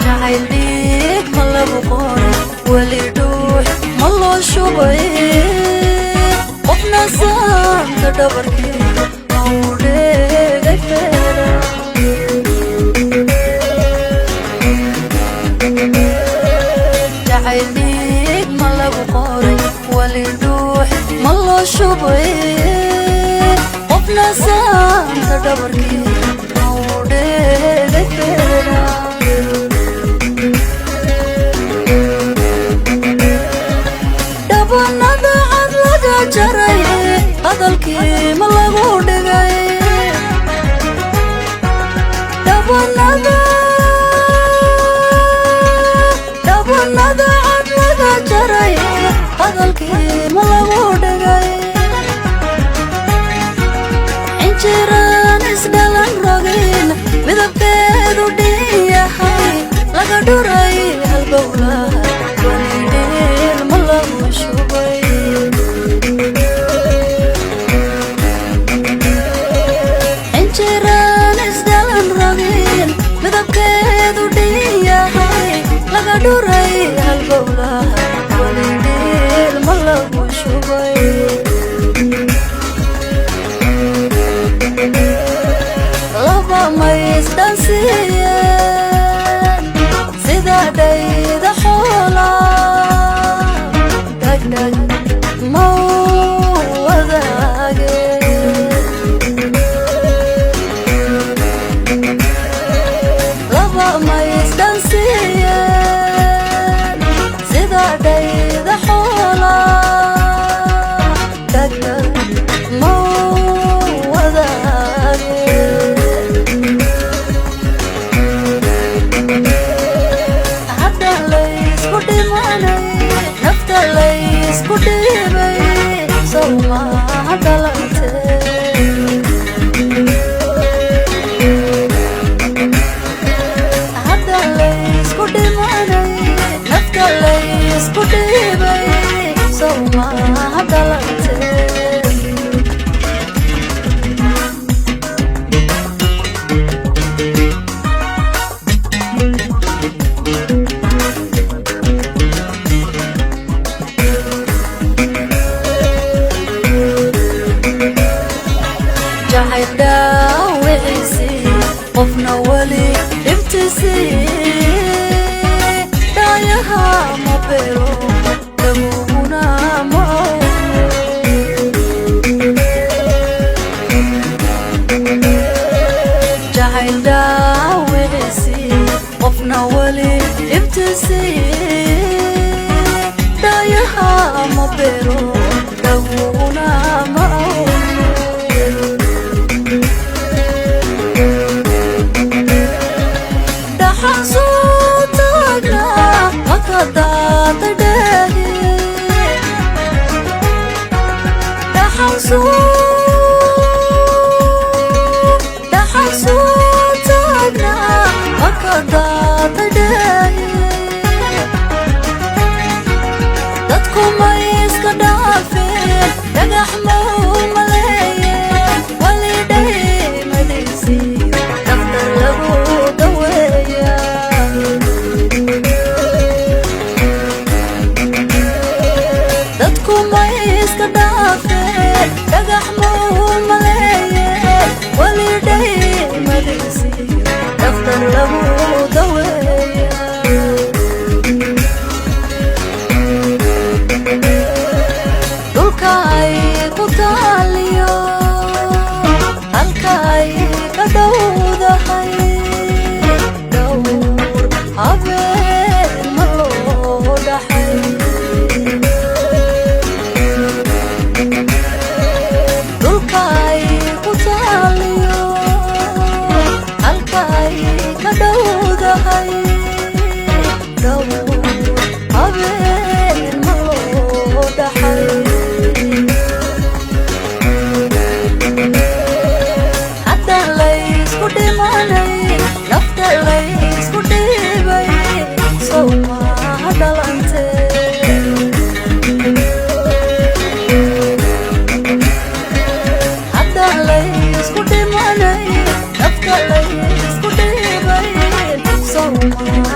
Jacayl dhiig ma lagu qoray, weli dhuux ma loo shubay? Qofna saanta dhabarkii ma uu dheegay feera? Jacayl dhiig ma lagu qoray, weli dhuux ma loo shubay? Qofna saanta dhabarkii ma uu dheegay feera? Dhabanada cad laga jaray, hadalkii ma lagu dhigay? Dhabanada, dhabanada cad laga jaray, hadalkii ma lagu dhigay? Injiraan isdhalan rogin, midabkeedu dhin yahay, laga dhuray halbowlaha, welidhiil ma lagu shubay? Injiraan isdhalan rogin, midabkeedu dhin yahay, laga dhuray halbowlaha, welidhiil ma lagu shubay? Laba may isdhansiiyeen sida dhayda xoola, dhagdhag ma u wadaageen? Laba may isdhansiiyeen sida dhayda xoola, dhagdhag ma u wadaageen? Hadda laysku dhimanay, nafta laysku dhiibay, sow maaha dhalantee? Hadda laysku dhimanay, nafta laysku dhiibay, sow maaha dhalantee? Jacayl dhaawiciisii, qofna weli dhibtiisii, dhaayaha ma beero, laguguna ma. Jacayl dhaawiciisii, qofna weli dhibtiisii, dhaayaha ma beero, laguguna ma. Dhaxan soo taagnaa maka daatay dheehi, dhaxan soo, dhaxan soo taagnaa maka daatay dheehi. Dadku may iska dhaafeen, dhagax mau maleeyeen, wali dhaymadiisii dhaftar lagu daweeya. Dadku may iska dhaafeen, dhagax mau maleeyeen, wali dhaymadiisii dhaftar lagu daweeya. Dhulka ay ku taaliyo halka ay ka dhowdahay, dhowr habeen ma loo dhaxay? Dhulka ay ku taaliyo halka ay ka dhow dhalante. Haddaan laysku dhimanay, nafta laysku dhiibay, sawma